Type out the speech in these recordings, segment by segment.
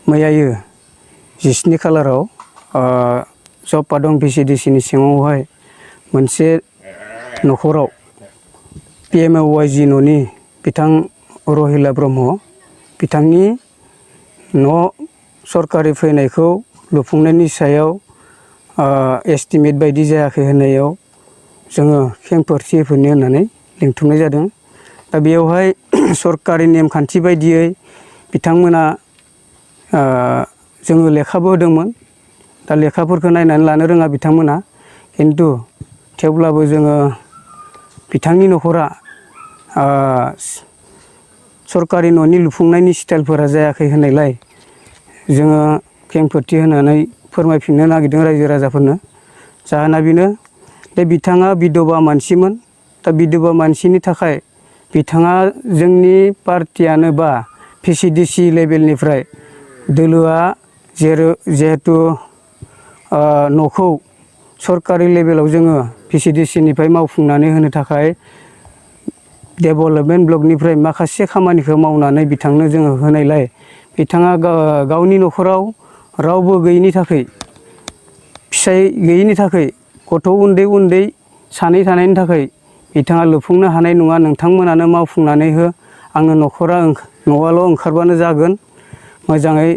मैयायो 17 खालाराव जब दं VCDC नि सिङावहाय मोनसे न'खराव PMOYG न'नि बिथां रहिला ब्रह्म बिथांनि न' सरकारि फैनायखौ लुफुंनायनि सायाव एस्टिमेट बायदि जायाखै होननायाव जोङो खेंफोरथि होफैनो होननानै लिंथुमनाय जादों। दा बेयावहाय सरकारि नेमखान्थि बायदियै बिथांमोना जोङो लेखाबो होदोंमोन। दा लेखाफोरखौ नायनानै लानो रोङा बिथांमोना, खिन्थु थेवब्लाबो जोङो बिथांनि न'खरा सरकारि न'नि लुफुंनायनि स्टाइलफोरा जायाखै होननायलाय जोङो खेंफोरथि होनानै फोरमायफिननो नागिरदों रायजो राजाफोरनो। जाहोना बेनो दे बिथाङा बिधबा मानसिमोन। दा बिधबा मानसिनि थाखाय बिथाङा जोंनि पार्टियानो बा VCDC लेभेलनिफ्राय दोलोआ जिहेतु न'खौ सरकारि लेभेलाव जोङो VCDC निफ्राय मावफुंनानै होनो थाखाय डेभेलपमेन्ट ब्लकनिफ्राय माखासे खामानिखौ मावनानै बिथांनो जोङो होनायलाय बिथाङा गावनि न'खराव रावबो गैयिनि थाखाय, फिसाय गैयिनि थाखाय, गथ' उन्दै उन्दै सानै थानायनि थाखाय बिथाङा लुफुंनो हानाय नङा, नोंथांमोनानो मावफुंनानै हो, आङो न'आल' ओंखारबानो जागोन, मोजाङै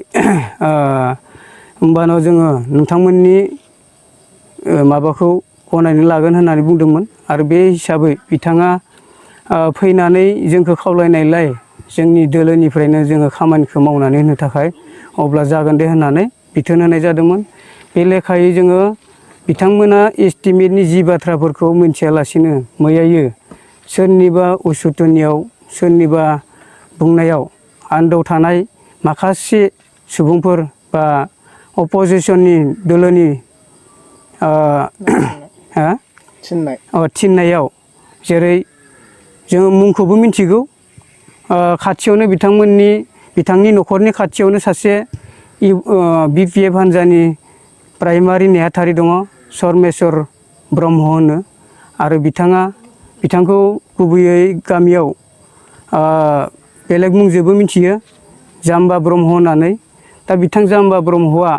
होमबानो जोङो नोंथांमोननि माबाखौ गनायनो लागोन होननानै बुंदोंमोन। आरो बे हिसाबै बिथाङा फैनानै जोंखौ खावलायनायलाय जोंनि दोलोनिफ्रायनो जोङो खामानिखौ मावनानै होनो थाखाय अब्ला जागोन दे होननानै बिथोन होनाय जादोंमोन। बे लेखायै जोङो बिथांमोना एस्टिमेटनि जि बाथ्राफोरखौ मिथियालासिनो मैयायो सोरनिबा उसुथुनियाव सोरनिबा बुंनायाव आन्दोआव थानाय माखासे सुबुंफोर बा अपोजिसननि दोलोनि थिननायाव, जेरै जोङो मुंखौबो मिथिगौ, खाथियावनो बिथांनि न'खरनि खाथियावनो सासे BPF हान्जानि प्राइमारि नेहाथारि दङ, सरमेश्वर ब्रह्म होनो। आरो बिथांखौ गुबैयै गामियाव बेलेग मुंजोंबो मिथियो, जाम्बा ब्रह्म होननानै। दा बिथां जाम्बा ब्रह्मआ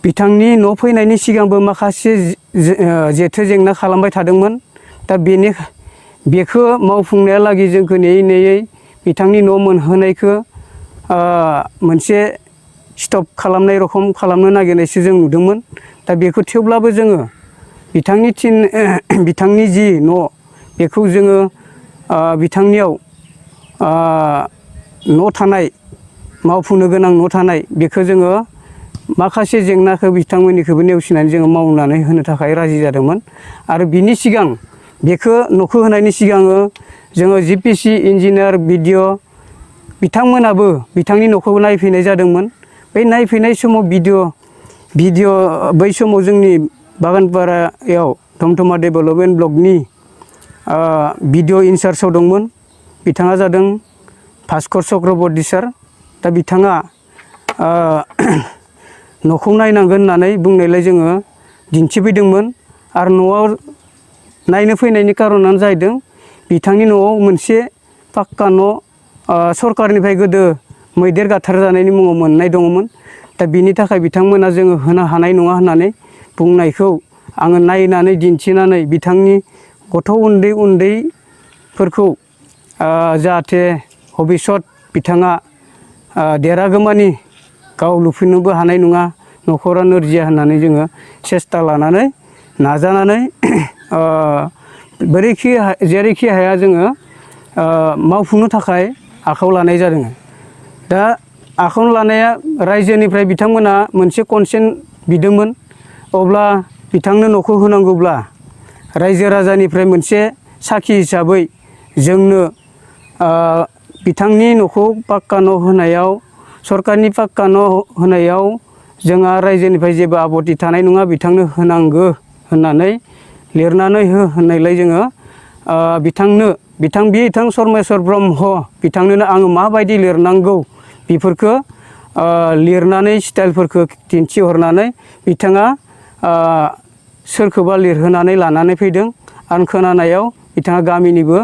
बिथांनि न' फैनायनि सिगांबो माखासे जेथो जेंना खालामबाय थादोंमोन। दा बेखौ मावफुंनायालागै जोंखौ नेयै नेयै बिथांनि न' मोनहोनायखौ मोनसे स्टप खालामनाय रखम खालामनो नागिरनायसो जों नुदोंमोन। दा बेखौ थेवब्लाबो जोङो बिथांनि जि न' बेखौ जोङो बिथांनियाव न' थानाय, मावफुंनो गोनां न' थानाय, बेखौ जोङो माखासे जेंनाखौ बिथांमोननिखौबो नेवसिनानै जोङो मावनानै होनो थाखाय राजि जादोंमोन। आरो बिनि सिगां बेखौ न'खौ होनायनि सिगां जोङो GPC इन्जिनियार BDO बिथांमोनाबो बिथांनि न'खौ नायफैनाय जादोंमोन। बै नायफैनाय समाव BDO बै समाव जोंनि बागानपारायाव धमधमा डेभेलपमेन्ट ब्लकनि BDO इनचार्जआव दंमोन। बिथाङा जादों भास्कर चक्रबर्ती सार। दा बिथाङा न'खौ नायनांगोन होननानै बुंनायलाय जोङो दिन्थिफैदोंमोन। आरो न'आव नायनो फैनायनि कारनानो जाहैदों बिथांनि न'आव मोनसे पाक्का न' सरकारनिफ्राय गोदो मैदेर गाथारजानायनि मुङाव मोननाय दङमोन। दा बिनि थाखाय बिथांमोना जोङो होनो हानाय नङा होननानै बुंनायखौ आङो नायनानै दिन्थिनानै बिथांनि गथ' उन्दै उन्दैफोरखौ जाहाथे भबिसत बिथाङा देरागौमानि गाव लुफिननोबो हानाय नङा, न'खरा नोरजिया होननानै जोङो सेस्था लानानै नाजानानै जेरैखि हाया जोङो मावफुंनो थाखाय आखायाव लानाय जादों। दा आखायाव लानाया रायजोनिफ्राय बिथांमोना मोनसे कनसेन्ट बिदोंमोन। अब्ला बिथांनो न'खौ होनांगौब्ला रायजो राजानिफ्राय मोनसे साखि हिसाबै जोंनो बिथांनि न'खौ पाक्का न' होनायाव, सरकारनि पाक्का न' होनायाव जोंहा रायजोनिफ्राय जेबो आपत्ति थानाय नङा, बिथांनो होनांगौ होननानै लिरनानै होननायलाय जोङो बिथां सरमेश्वर ब्रह्म बिथांनोनो आङो माबायदि लिरनांगौ बेफोरखौ लिरनानै स्टाइलफोरखौ दिन्थिहरनानै बिथाङा सोरखौबा लिरहोनानै लानानै फैदों। आं खोनानायाव बिथाङा गामिनिबो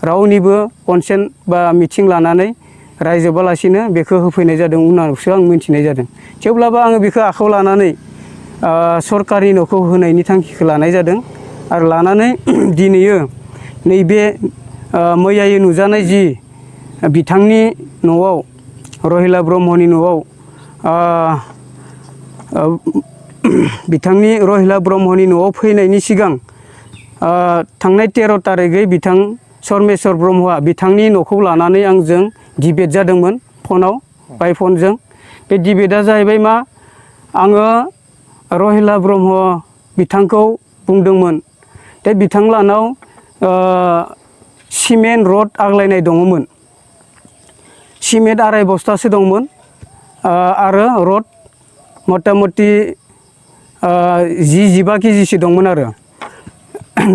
रावनिबो कनसेन्ट बा मिथिं लानानै रायजोबालासिनो बेखौ होफैनाय जादों उनावसो आं मिथिनाय जादों। थेवब्लाबो आङो बेखौ आखायाव लानानै सरकारि न'खौ होनायनि थांखिखौ लानाय जादों आरो लानानै दिनैयो नैबे मैयायै नुजानाय जि बिथांनि न'आव रहिला ब्रह्मनि न'आव बिथांनि रहिला ब्रह्मनि न'आव फैनायनि सिगां थांनाय 13 थारिखै बिथां सरमेश्वर ब्रह्मआ बिथांनि न'खौ लानानै आंजों डिबेट जादोंमोन फनाव बाय फनजों। बे डिबेटआ जाहैबाय मा, आङो रहिला ब्रह्म बिथांखौ बुंदोंमोन दे बिथांलानाव सिमेन्ट रड आग्लायनाय दङमोन, सिमेन्ट 2.5 बस्थासो दंमोन आरो रड मथा मथि 10-15 केजिसो दंमोन आरो।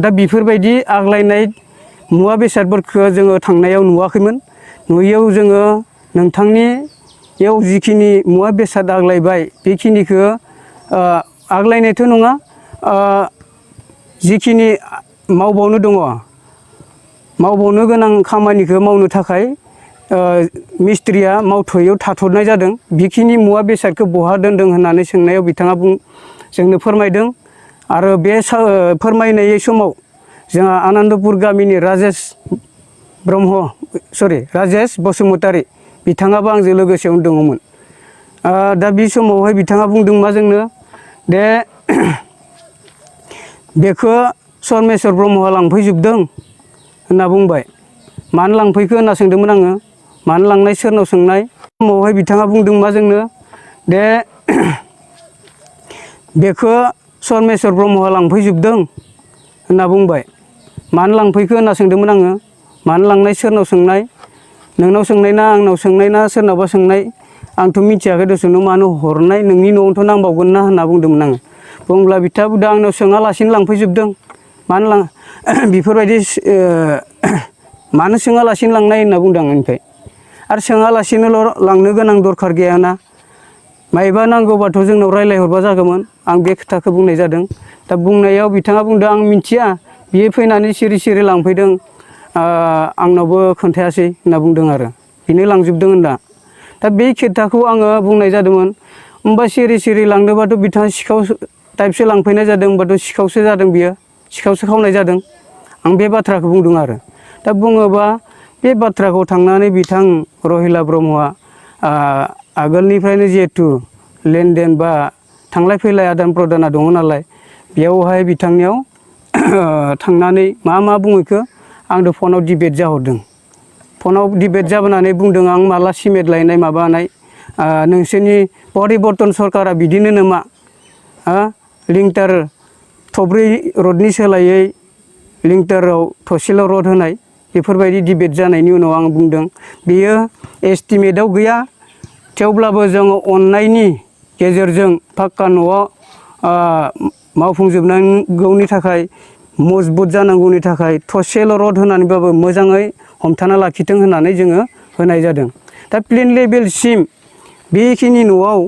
दा बेफोरबायदि आग्लायनाय मुवा बेसादफोरखौ जोङो थांनायाव नुवाखैमोन। नुयैयाव जोङो नोंथांनियाव जिखिनि मुवा बेसाद आग्लायबाय बेखिनिखौ आग्लायनायथ' नङा, जिखिनि मावबावनो दङ, मावबावनो गोनां खामानिखौ मावनो थाखाय मिस्ट्रिया मावथ'यैयाव थाथ'नाय जादों। बेखिनि मुवा बेसादखौ बहा दोनदों होननानै सोंनायाव बिथाङा जोंनो फोरमायदों। आरो बे फोरमायनाय समाव जोंहा आनन्दपुर गामिनि राजेश बसुमतारी बिथाङाबो आंजों लोगोसेयावनो दङमोन। दा बे समावहाय बिथाङा बुंदों मा जोंनो दे बेखौ सरमेश्वर ब्रह्मआ लांफैजोबदों होनना बुंबाय। मानो लांफैखो होनना सोंदोंमोन आङो, मानो लांनाय सोरनाव सोंनाय। समावहाय बिथाङा बुंदों मा जोंनो दे बेखौ सरमेश्वर ब्रह्मआ लांफैजोबदों होनना बुंबाय। मानो लांफैखो होनना सोंदोंमोन आङो, मानो लांनाय सोरनाव सोंनाय, नोंनाव सोंनाय ना आंनाव सोंनाय ना सोरनावबा सोंनाय, आंथ' मिथियाखै दसेनो मानो हरनाय, नोंनि न'आवथ' नांबावगोन ना होनना बुंदोंमोन आङो। बुंब्ला बिथाङा बुंदों आंनाव सोङालासिनो लांफैजोबदों, मानो बेफोरबायदि मानो सोङालासिनो लांनाय होनना बुंदों आंनिफ्राय। आरो सोङालासिनोल' लांनो गोनां दरखार गैयाना, मायबा नांगौबाथ' जोंनाव रायज्लायहरबा जागौमोन। आं बे खोथाखौ बुंनाय जादों। दा बुंनायाव बिथाङा बुंदों आं मिथिया, बियो फैनानै सिरि सिरि लांफैदों, आंनावबो खोन्थायासै होनना बुंदों आरो बेनो लांजोबदों होनना। दा बे खोथाखौ आङो बुंनाय जादोंमोन। होमबा सिरि सिरि लांदोंबाथ' बिथाङा सिखाव टाइपसो लांफैनाय जादों, होमबाथ' सिखावसो जादों, बियो सिखावसो खावनाय जादों। आं बे बाथ्राखौ बुंदों आरो। दा बुङोबा बे बाथ्राखौ थांनानै बिथां रहिला ब्रह्मआ आगोलनिफ्रायनो जिहेथु लेनदेन बा थांलाय फैलाय आदान प्रदाना दङ नालाय, बेयावहाय बिथांनियाव थांनानै मा बुङोखो आंजों फनाव डिबेट जाहरदों। फनाव डिबेट जाबोनानै बुंदों आं माला सिमेन्ट लायनाय माबानाय, नोंसोरनि परिबर्तन सरकारा बिदिनो नामा, लिंटार थब्रै रडनि सोलायै लिंटाराव थसेल' रड होनाय, बेफोरबायदि डिबेट जानायनि उनाव आं बुंदों बेयो एस्टिमेटआव गैया, थेवब्लाबो जोङो अननायनि गेजेरजों पाक्का न'आव मावफुंजोबनांगौनि थाखाय, मजबुत जानांगौनि थाखाय थसेल' रड होनानैबाबो मोजाङै हमथाना लाखिथों होननानै जोङो होनाय जादों। दा प्लेन लेभेलसिम बेखिनि न'आव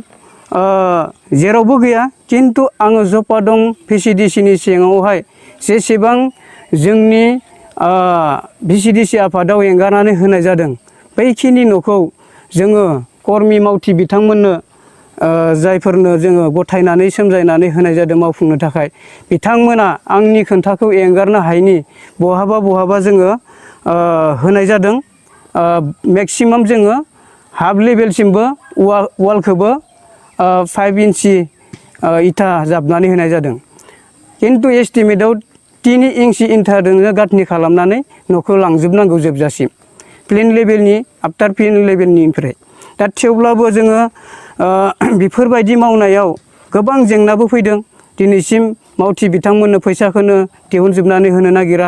जेरावबो गैया, खिन्थु आङो जपादं VCDCनि सिङावहाय जेसेबां जोंनि VCDC आफादाव एंगारनानै होनाय जादों, बैखिनि न'खौ जोङो कर्मि मावथि बिथांमोननो जायफोरनो जोङो गथायनानै सोमजायनानै होनाय जादों मावफुंनो थाखाय, बिथांमोना आंनि खोन्थाखौ एंगारनो हायैनि बहाबा जोङो होनाय जादों। मेक्सिमाम जोङो हाफ लेभेलसिमबो वालखौबो 5 इन्सि इथा जाबनानै होनाय जादों। खिन्थु एस्टिमेटआव 3 इन्सि इथाजोंनो गाथनि खालामनानै न'खौ लांजोबनांगौ जोबजासिम, प्लेन लेभेलनि आफ्टार प्लेन लेभेलनिफ्राय। दा थेवब्लाबो जोङो बेफोरबायदि मावनायाव गोबां जेंनाबो फैदों। दिनैसिम मावथि बिथांमोननो फैसाखौनो दिहुनजोबनानै होनो नागिरा,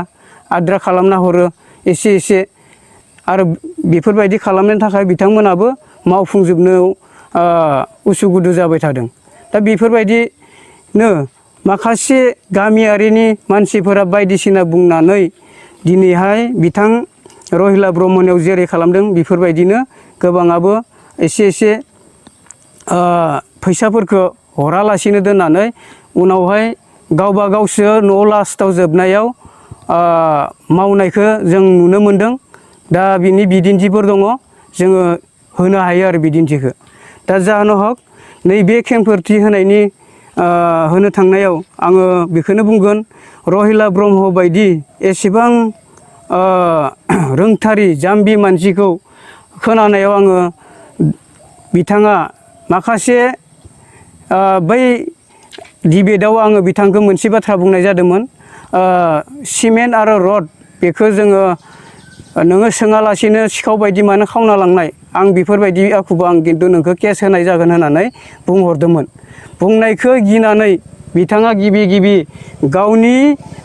आद्रा खालामना हरो एसे आरो बेफोरबायदि खालामनो थाखाय बिथांमोनाबो मावफुंजोबनायाव उसुगुदु जाबाय थादों। दा बेफोरबायदिनो माखासे गामियारिनि मानसिफोरा बायदिसिना बुंनानै दिनैहाय बिथां रहिला ब्रह्मनियाव जेरै खालामदों बेफोरबायदिनो गोबाङाबो एसे फैसाफोरखौ हरालासिनो दोननानै उनावहाय गावबा गावसो न' लास्टाव जोबनायाव मावनायखौ जों नुनो मोनदों। दा बिनि बिदिन्थिफोर दङ, जोङो होनो हायो आरो बिदिन्थिखौ। दा जाहोनो हक नैबे खेंफोरथि होनायनि होनो थांनायाव आङो बेखौनो बुंगोन, रहिला ब्रह्म बायदि एसेबां रोंथारि जाम्बि मानसिखौ खोनानायाव आङो बिथाङा माखासे बै डिबेटआव आङो बिथांखौ मोनसे बाथ्रा बुंनाय जादोंमोन, सिमेन्ट आरो रड बेखौ जोङो नोङो सोङालासिनो सिखाव बायदि मानो खावना लांनाय, आं बेफोरबायदि आखुबो आं खिन्थु नोंखौ केस होनाय जागोन होननानै बुंहरदोंमोन। बुंनायखौ गिनानै बिथाङा गिबि गावनि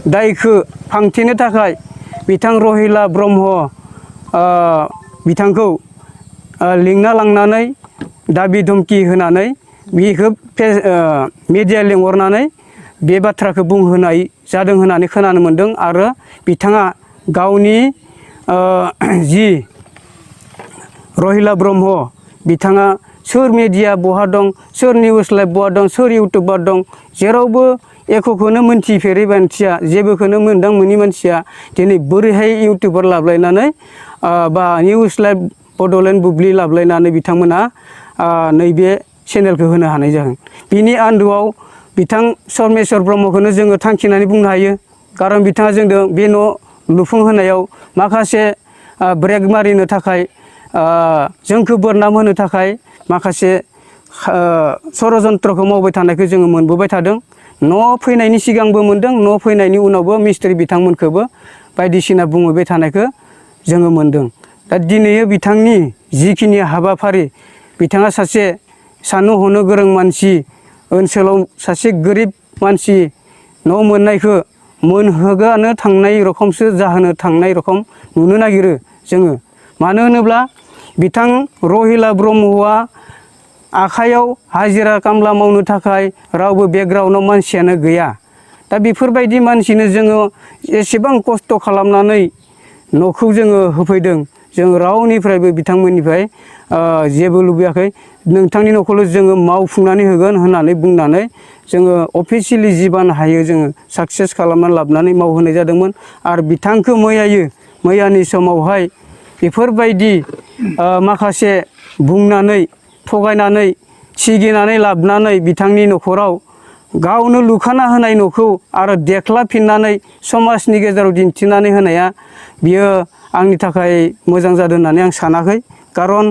दायखौ फांथेनो थाखाय बिथां रहिला ब्रह्म बिथांखौ लिंना लांनानै दाबि धमखि होनानै बिखौ मिडिया लिंहरनानै बे बाथ्राखौ बुंहोनाय जादों होननानै खोनानो मोन्दों। आरो बिथाङा गावनि जि रहिला ब्रह्म बिथाङा सोर मिडिया बहा दं, सोर निउस लाइभ बहा दं, सोर इउटुबार दं, जेरावबो एक'खौनो मोनथिफेरै मानसिया, जेबोखौनो मोनदां मोनि मानसिया दिनै बोरैहाय इउटुबार लाबलायनानै बा निउस लाइभ बड'लेण्ड बुब्लि लाबलायनानै बिथांमोना नैबे चेनेलखौ होनो हानाय जागोन। बिनि आन्दोआव बिथां सरमेश्वर ब्रह्मखौनो जोङो थांखिनानै बुंनो हायो। खारन बिथाङा जोंदों बे न' लुफुंहोनायाव माखासे ब्रेक मारिनो थाखाय, जोंखौ बोरनाम होनो थाखाय माखासे षड़जन्त्रखौ मावबाय थानायखौ जोङो मोनबोबाय थादों। न' फैनायनि सिगांबो मोनदों, न' फैनायनि उनावबो मिस्ट्रि बिथांमोनखौबो बायदिसिना बुंहरबाय थानायखौ जोङो मोनदों। दा दिनै बिथांनि जिखिनि हाबाफारि, बिथाङा सासे साननो हनो गोरों मानसि, ओनसोलाव सासे गोरिब मानसि न' मोननायखौ मोनहोगानो थांनाय रखमसो जाहोनो थांनाय रखम नुनो नागिरो जोङो। मानो होनोब्ला बिथां रहिला ब्रह्मआ आखाइयाव हाजिरा खामला मावनो थाखाय रावबो बेकग्राउन्डआव मानसियानो गैया। दा बेफोरबायदि मानसिनो जोङो एसेबां खस्थ' खालामनानै न'खौ जोङो होफैदों, जों रावनिफ्रायबो बिथांमोननिफ्राय जेबो लुबैयाखै। नोंथांनि न'खौल' जोङो मावफुंनानै होगोन होननानै बुंनानै जोङो अफिसियेलि जिबान हायो जोङो साक्सेस खालामनानै लाबोनानै मावहोनाय जादोंमोन। आरो बिथांखौ मैयानि समावहाय बेफोरबायदि माखासे बुंनानै थगायनानै सिगिनानै लाबोनानै बिथांनि न'खराव गावनो लुखाना होनाय न'खौ आरो देख्लाफिननानै समाजनि गेजेराव दिन्थिनानै होनाया बियो आंनि थाखाय मोजां जादों होननानै आं सानाखै। खारन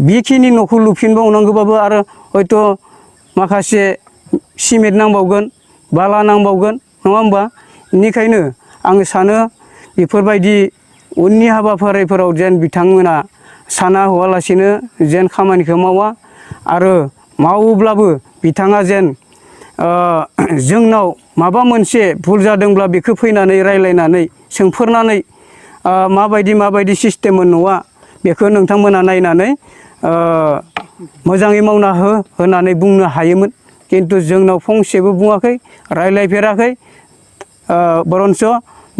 बेखिनि न'खौ लुफिनबावनांगौबाबो आरो हयथ' माखासे सिमेन्ट नांबावगोन, बाला नांबावगोन, नङा होमबा? बेनिखायनो आं सानो बेफोरबायदि उननि हाबाफारिफोराव जेन बिथांमोना साना हवालासिनो जेन खामानिखौ मावा, आरो मावोब्लाबो बिथाङा जेन जोंनाव माबा मोनसे भुल जादोंब्ला बेखौ फैनानै रायज्लायनानै सोंफोरनानै माबायदि सिस्टेममोन न'आ, बेखौ नोंथांमोना नायनानै मोजाङै मावना होनानै बुंनो हायोमोन। खिन्थु जोंनाव फंसेबो बुङाखै, रायज्लायफेराखै, बरन्स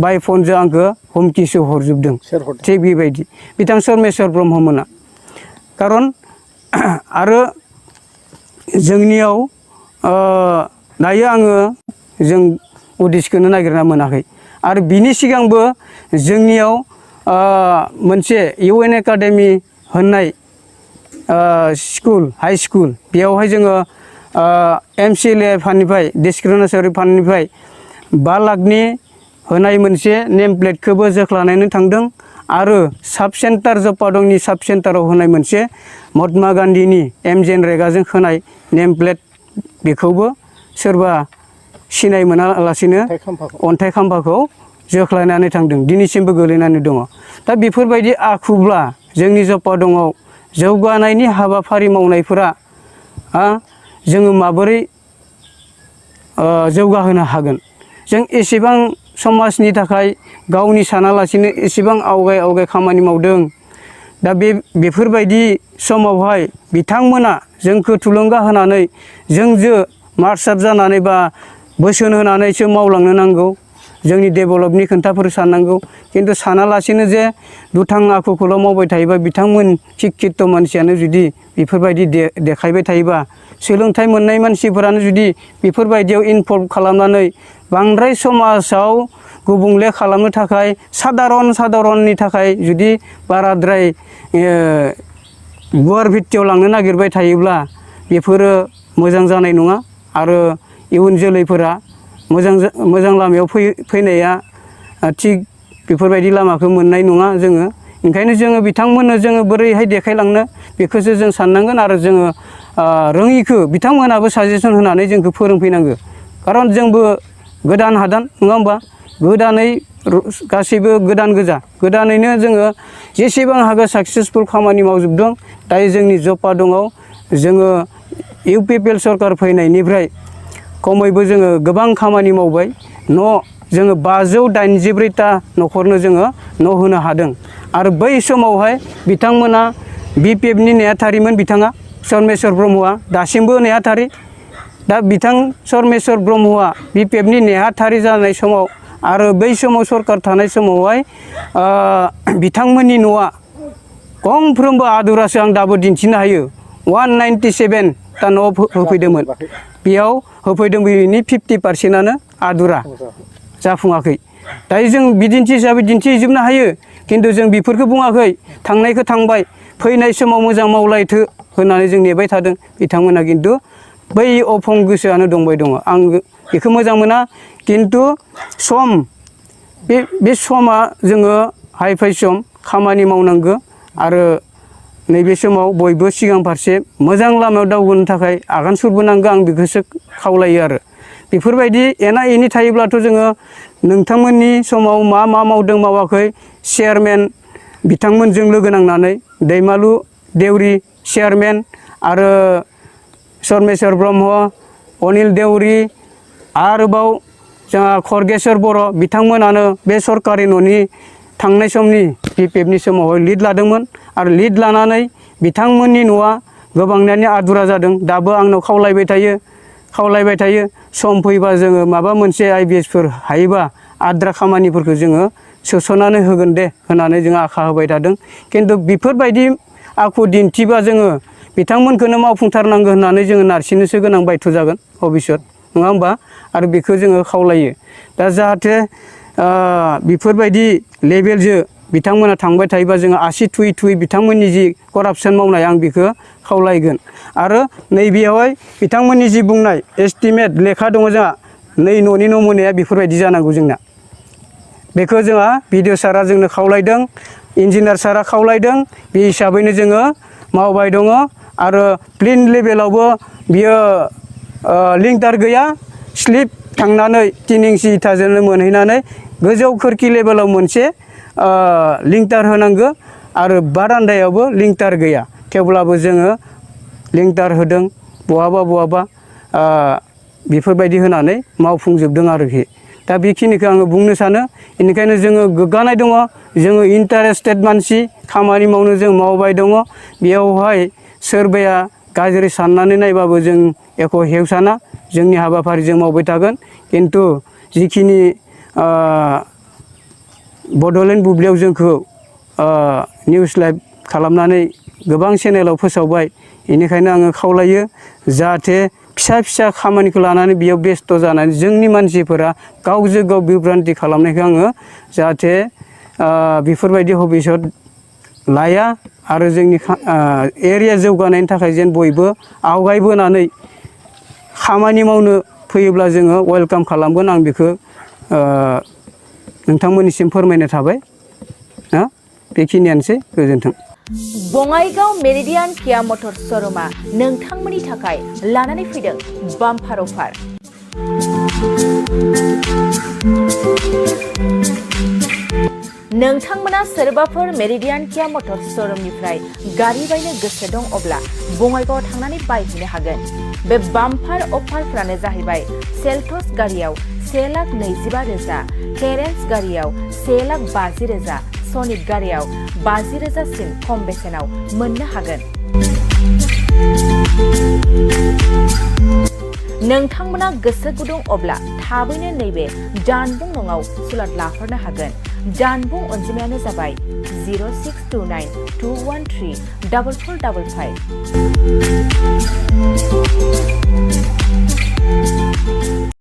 बाय फनजों आंखौ हुमखिसो हरजोबदों। थिग बेबायदि बिथां सरमेश्वर ब्रह्ममोना। खारन आरो जोंनियाव दायो आङो जों उदिसखौनो नागिरना मोनाखै। आरो बिनि सिगांबो जोंनियाव मोनसे UN एकाडेमि होननाय स्कुल, हाइ स्कुल, बेयावहाय जोङो MCLA फान्डनिफ्राय, डिसक्रिमिनेटरि फान्डनिफ्राय 5 लाखनि होनाय मोनसे नेम प्लेटखौबो जोख्लानानै थांदों। आरो साब सेन्टार जपादंनि साब सेन्टाराव होनाय मोनसे महात्मा गान्धीनि MGNREGAजों होनाय नेम प्लेट, बेखौबो सोरबा सिनाय मोनालासिनो अन्थाइ खाम्फाखौ जोख्लायनानै थांदों, दिनैसिमबो गोलैनानै दङ। दा बेफोरबायदि आखुब्ला जोंनि जपादंआव जौगानायनि हाबाफारि मावनायफोरा जोङो माबोरै जौगाहोनो हागोन? जों एसेबां समाजनि थाखाय गावनि सानालासिनो एसेबां आवगाय खामानि मावदों। दा बेफोरबायदि समावहाय बिथांमोना जोंखौ थुलुंगा होनानै जोंजों मार्चआप जानानै बा बोसोन होनानैसो मावलांनो नांगौ, जोंनि डेभेलपनि खोथाफोर साननांगौ। खिन्थु सानालासिनो जे दुथां आखुखौल' मावबाय थायोबा, बिथांमोन शिक्षित मानसियानो जुदि बेफोरबायदि देखायबाय थायोबा, सोलोंथाइ मोननाय मानसिफोरानो जुदि बेफोरबायदियाव इनभल्भ खालामनानै बांद्राय समाजाव गुबुंले खालामनो थाखाय सादारननि थाखाय जुदि बाराद्राय गुवार भित्तियाव लांनो नागिरबाय थायोब्ला बेफोरो मोजां जानाय नङा आरो इयुन जोलैफोरा मोजां लामायाव फैनाया थिग बेफोरबायदि लामाखौ मोननाय नङा जोङो। ओंखायनो जोङो बिथांमोननो जोङो बोरैहाय देखायलांनो बेखौसो जों साननांगोन आरो जोङो रोङिखौ बिथांमोनाबो साजेसन होनानै जोंखौ फोरोंफैनांगौ। खारन जोंबो गोदान हादान नङा होमबा, गोदानै गासैबो गोदान गोजा, गोदानैनो जोङो जेसेबां हागौ साक्सेसफुल खामानि मावजोबदों। दायो जोंनि जफा दङ, जोङो UPPL सरकार फैनायनिफ्राय खमैबो जोङो गोबां खामानि मावबाय। जोङो 584टा न'खरनो जोङो न' होनो हादों आरो बै समावहाय बिथांमोना BPFनि नेहाथारिमोन बिथाङा सरमेश्वर ब्रह्मआ दासिमबो नेहाथारि। दा बिथां सरमेश्वर ब्रह्मआ BPFनि नेहाथारि जानाय समाव आरो बै समाव सरकार थानाय समावहाय बिथांमोननि न'आ गंफ्रोमबो आदुरासो आं दाबो दिन्थिनो हायो। 197टा न' होफैदोंमोन, बेयाव होफैदों बिनि 50%आनो आदुरा जाफुङाखै। दायो जों बिदिन्थि हिसाबै दिन्थिजोबनो हायो, खिन्थु जों बेफोरखौ बुङाखै। थांनायखौ थांबाय, फैनाय समाव मोजां मावलायथो होननानै जों नेबाय थादों। बिथांमोना खिन्थु बै अफं गोसोआनो दंबाय दङ। आं बेखौ मोजां मोना, खिन्थु बे समा जोङो हाइ फाइ सम खामानि मावनांगौ आरो नैबे समाव बयबो सिगां फारसे मोजां लामायाव दावगानो थाखाय आगान सुरबोनांगौ, आं बेखौसो खावलायो आरो। बेफोरबायदि एना एनि थायोब्लाथ' जोङो नोंथांमोननि समाव मा मावदों मावाखै, चेयारमेन बिथांमोनजों लोगो नांनानै दैमालु देउरि चेयारमेन आरो सरमेश्वर ब्रह्म, अनिल देउरि, आरोबाव जोंहा खरगेश्वर बर' बिथांमोनानो बे सरकारि न'नि थांनाय समनि BPFनि समावहाय लिड लादोंमोन आरो लिड लानानै बिथांमोननि न'आ गोबांनियानो आदुरा जादों। दाबो आंनाव खावलायबाय थायो सम फैबा जोङो माबा मोनसे IBSफोर हायोबा आद्रा खामानिफोरखौ जोङो सोस'नानै होगोन दे होननानै जों आखा होबाय थादों। खिन्थु बेफोरबायदि आखु दिन्थिबा जोङो बिथांमोनखौनो मावफुंथारनांगौ होननानै जोङो नारसिननोसो गोनां बायथ' जागोन भबिष्यत, नङा होमबा? आरो बेखौ जोङो खावलायो। दा जाहाथे बेफोरबायदि लेभेलजों बिथांमोना थांबाय थायोबा जोङो आसि थुयै बिथांमोननि जि करापसन मावनाय आं बेखौ खावलायगोन। आरो नैबेयावहाय बिथांमोननि जि बुंनाय एस्टिमेट लेखा दङ जोंहा, नै न'नि नमुनाया बेफोरबायदि जानांगौ जोंना। बेखौ जोंहा BDO सारा जोंनो खावलायदों, इन्जिनियार सारा खावलायदों, बे हिसाबैनो जोङो मावबाय दङ। आरो प्लेन लेभेलावबो बियो लिंटार गैया, स्लिप थांनानै 3 इंसि इथाजोंनो मोनहैनानै गोजौ खोरखि लेभेलाव मोनसे लिंटार होनांगौ आरो बारान्दायावबो लिंटार गैया। थेवब्लाबो जोङो लिंटार होदों बहाबा बेफोरबायदि होनानै मावफुंजोबदों आरोखि। दा बेखिनिखौ आङो बुंनो सानो। बेनिखायनो जोङो गोग्गानाय दङ, जोङो इन्टारेस्टेड मानसि, खामानि मावनो जों मावबाय दङ। बेयावहाय सोरबाया गाज्रि साननानै नायबाबो जों एख' हेवसाना, जोंनि हाबाफारिजों मावबाय थागोन। खिन्थु जिखिनि बड'लेण्ड बुब्लियाव जोंखौ निउस लाइभ खालामनानै गोबां चेनेलाव फोसावबाय, बेनिखायनो आङो खावलायो जाहाथे फिसा खामानिखौ लानानै बेयाव बेस्थ' जानानै जोंनि मानसिफोरा गावजों गाव बिब्रान्थि खालामनायखौ आङो जाहाथे बेफोरबायदि भबिष्यत लाया आरो जोंनि एरिया जौगानायनि थाखाय जेन बयबो आवगायबोनानै खामानि मावनो फैयोब्ला जोङो वेलकाम खालामगोन। आं बेखौ नोंथांमोननिसिम फोरमायनो थाबाय। बेखिनियानोसै, गोजोन्थों। बङाइगाव मेरिडियान किया मटर्स श'रुमा नोंथांमोननि थाखाय लानानै फैदों बाम्पार अफार। नोंथांमोना सोरबाफोर मेरिडियान किया मटर्स श'रुमनिफ्राय गारि बायनो गोसो दं अब्ला बङाइगावआव थांनानै बायहैनो हागोन। बे बाम्पार अफारफ्रानो जाहैबाय सेल्टस गारियाव 1,20,000, क्लेरेन्स गारियाव 1,50,000, सनिक गारियाव 50,000सिम खम बेसेनाव मोननो हागोन। नोंथांमोना गोसो गुदुं अब्ला थाबैनो नैबे जानबुं नङाव सुलाद लाहरनो हागोन। जानबुं अनजिमायानो जाबाय 062921344555।